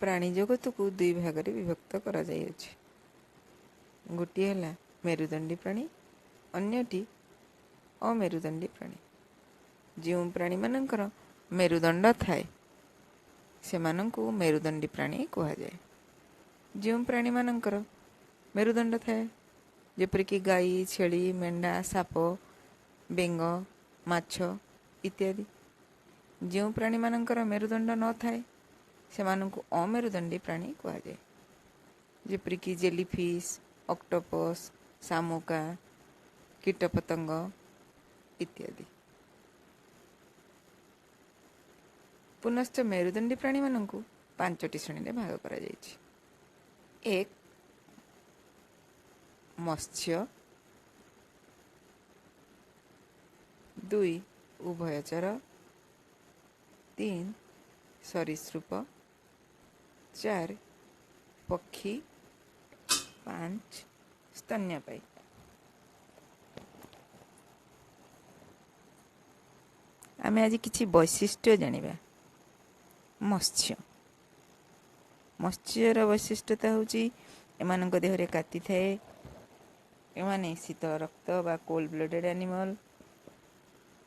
ପ୍ରାଣୀ ଜଗତକୁ ଦୁଇ ଭାଗରେ ବିଭକ୍ତ କରାଯାଇଅଛି। ଗୋଟିଏ ହେଲା ମେରୁଦଣ୍ଡୀ ପ୍ରାଣୀ, ଅନ୍ୟଟି ଅମେରୁଦଣ୍ଡୀ ପ୍ରାଣୀ। ଯେଉଁ ପ୍ରାଣୀମାନଙ୍କର ମେରୁଦଣ୍ଡ ଥାଏ ସେମାନଙ୍କୁ ମେରୁଦଣ୍ଡୀ ପ୍ରାଣୀ କୁହାଯାଏ। ଯେଉଁ ପ୍ରାଣୀମାନଙ୍କର ମେରୁଦଣ୍ଡ ଥାଏ, ଯେପରିକି ଗାଈ, ଛେଳି, ମେଣ୍ଢା, ସାପ, ବେଙ୍ଗ, ମାଛ ଇତ୍ୟାଦି। ଯେଉଁ ପ୍ରାଣୀମାନଙ୍କର ମେରୁଦଣ୍ଡ ନଥାଏ ସେମାନଙ୍କୁ ଅମେରୁଦଣ୍ଡୀ ପ୍ରାଣୀ କୁହାଯାଏ, ଯେପରିକି ଜେଲିଫିସ୍, ଅକ୍ଟୋପସ୍, ଶାମୁକା, କୀଟପତଙ୍ଗ ଇତ୍ୟାଦି। ପୁନଶ୍ଚ ମେରୁଦଣ୍ଡୀ ପ୍ରାଣୀମାନଙ୍କୁ 5ଟି ଶ୍ରେଣୀରେ ଭାଗ କରାଯାଇଛି। 1 ମତ୍ସ୍ୟ, 2 ଉଭୟଚର, 3 ସରୀସୃପ, 4 ପକ୍ଷୀ, 5 ସ୍ତନ୍ୟପାୟୀ। ଆମେ ଆଜି କିଛି ବୈଶିଷ୍ଟ୍ୟ ଜାଣିବା। ମତ୍ସ୍ୟ। ମତ୍ସ୍ୟର ବୈଶିଷ୍ଟ୍ୟତା ହେଉଛି ଏମାନଙ୍କ ଦେହରେ କାତି ଥାଏ। ଏମାନେ ଶୀତଳ ରକ୍ତ ବା କୋଲ୍ଡ ବ୍ଲଡେଡ୍ ଆନିମଲ୍।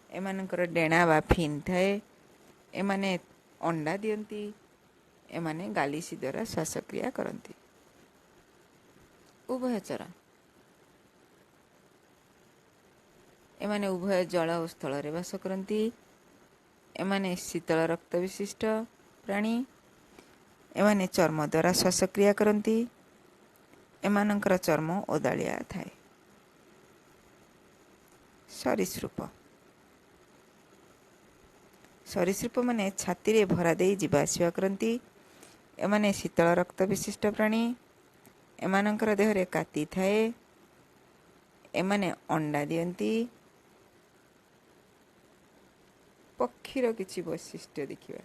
ଏମାନଙ୍କର ଡେଣା ବା ଫିନ୍ ଥାଏ। ଏମାନେ ଅଣ୍ଡା ଦିଅନ୍ତି। ଏମାନେ ଗାଲିସି ଦ୍ୱାରା ଶ୍ୱାସକ୍ରିୟା କରନ୍ତି। ଉଭୟଚର। ଏମାନେ ଉଭୟ ଜଳ ଓ ସ୍ଥଳରେ ବାସ କରନ୍ତି। ଏମାନେ ଶୀତଳ ରକ୍ତ ବିଶିଷ୍ଟ ପ୍ରାଣୀ। ଏମାନେ ଚର୍ମ ଦ୍ୱାରା ଶ୍ୱାସକ୍ରିୟା କରନ୍ତି। ଏମାନଙ୍କର ଚର୍ମ ଓଦାଳିଆ ଥାଏ। ସରୀସୃପ। ସରୀସୃପମାନେ ଛାତିରେ ଭରା ଦେଇ ଯିବା ଆସିବା କରନ୍ତି। ଏମାନେ ଶୀତଳ ରକ୍ତ ବିଶିଷ୍ଟ ପ୍ରାଣୀ। ଏମାନଙ୍କର ଦେହରେ କାତି ଥାଏ। ଏମାନେ ଅଣ୍ଡା ଦିଅନ୍ତି। ପକ୍ଷୀର କିଛି ବୈଶିଷ୍ଟ୍ୟ ଦେଖିବା।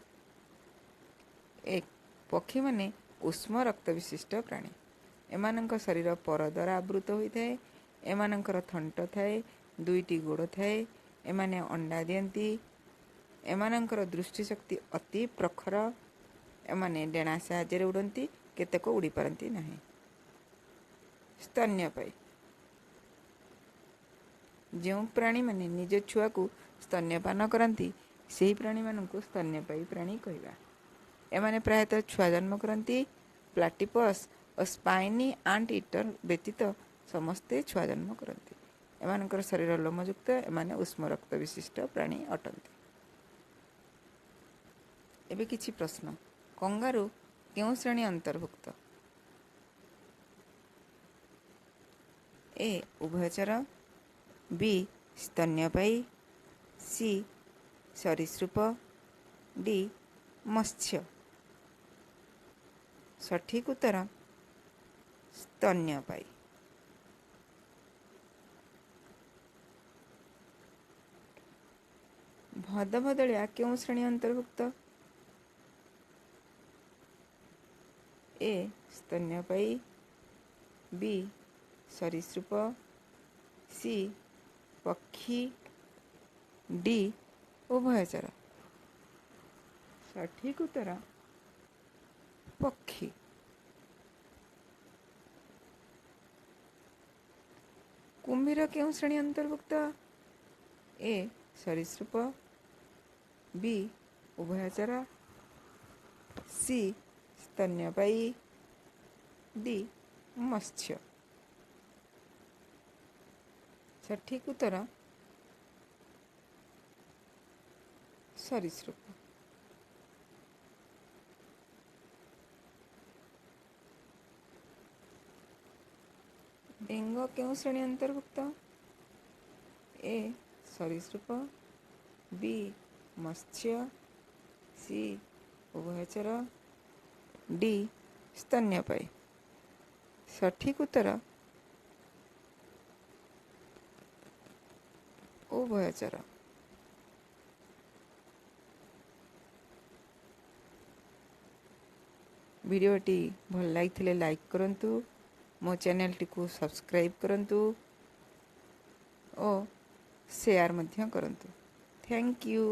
1 ପକ୍ଷୀମାନେ ଉଷ୍ମ ରକ୍ତ ବିଶିଷ୍ଟ ପ୍ରାଣୀ। ଏମାନଙ୍କ ଶରୀର ପର ଦ୍ୱାରା ଆବୃତ ହୋଇଥାଏ। ଏମାନଙ୍କର ଥଣ୍ଟ ଥାଏ, 2ଟି ଗୋଡ଼ ଥାଏ। ଏମାନେ ଅଣ୍ଡା ଦିଅନ୍ତି। ଏମାନଙ୍କର ଦୃଷ୍ଟିଶକ୍ତି ଅତି ପ୍ରଖର। ଏମାନେ ଡେଣା ସାହାଯ୍ୟରେ ଉଡ଼ନ୍ତି, କେତେକ ଉଡ଼ିପାରନ୍ତି ନାହିଁ। ସ୍ତନ୍ୟପାୟୀ। ଯେଉଁ ପ୍ରାଣୀମାନେ ନିଜ ଛୁଆକୁ ସ୍ତନ୍ୟପାନ କରନ୍ତି ସେହି ପ୍ରାଣୀମାନଙ୍କୁ ସ୍ତନ୍ୟପାୟୀ ପ୍ରାଣୀ କହିବା। ଏମାନେ ପ୍ରାୟତଃ ଛୁଆ ଜନ୍ମ କରନ୍ତି। ପ୍ଲାଟିପସ୍ ଓ ସ୍ପାଇନି ଆଣ୍ଟ ଇଟର ବ୍ୟତୀତ ସମସ୍ତେ ଛୁଆ ଜନ୍ମ କରନ୍ତି। ଏମାନଙ୍କର ଶରୀର ଲୋମଯୁକ୍ତ। ଏମାନେ ଉଷ୍ମ ରକ୍ତ ବିଶିଷ୍ଟ ପ୍ରାଣୀ ଅଟନ୍ତି। ଏବେ କିଛି ପ୍ରଶ୍ନ। କଙ୍ଗାରୁ କେଉଁ ଶ୍ରେଣୀ ଅନ୍ତର୍ଭୁକ୍ତ? ଏ ଉଭୟଚର, ବି ସ୍ତନ୍ୟପାୟୀ, ସି ସରୀସୃପ, ଡି ମତ୍ସ୍ୟ। ସଠିକ୍ ଉତ୍ତର ସ୍ତନ୍ୟପାୟୀ। ଭଦଭଦଳିଆ କେଉଁ ଶ୍ରେଣୀ ଅନ୍ତର୍ଭୁକ୍ତ? ଏ ସ୍ତନ୍ୟପାୟୀ, ବି ସରୀସୃପ, ସି ପକ୍ଷୀ, ଡି ଉଭୟଚର। ସଠିକ୍ ଉତ୍ତର ପକ୍ଷୀ। କୁମ୍ଭୀର କେଉଁ ଶ୍ରେଣୀ ଅନ୍ତର୍ଭୁକ୍ତ? ଏ ସରୀସୃପ, ବି ଉଭୟଚର, ସି ସ୍ତନ୍ୟପାୟୀ, ଡି ମତ୍ସ୍ୟ। ସଠିକ୍ ଉତ୍ତର ସରୀସୃପ। ବେଙ୍ଗ କେଉଁ ଶ୍ରେଣୀ ଅନ୍ତର୍ଭୁକ୍ତ? ଏ ସରୀସୃପ, ବି ମତ୍ସ୍ୟ, ସି ଉଭୟଚର, ଡି ସ୍ତନ୍ୟପାୟୀ। ସଠିକ୍ ଉତ୍ତର ଉଭୟଚର। ଭିଡ଼ିଓଟି ଭଲ ଲାଗିଥିଲେ ଲାଇକ୍ କରନ୍ତୁ, ମୋ ଚ୍ୟାନେଲଟିକୁ ସବସ୍କ୍ରାଇବ୍ କରନ୍ତୁ ଓ ସେୟାର ମଧ୍ୟ କରନ୍ତୁ। Thank you.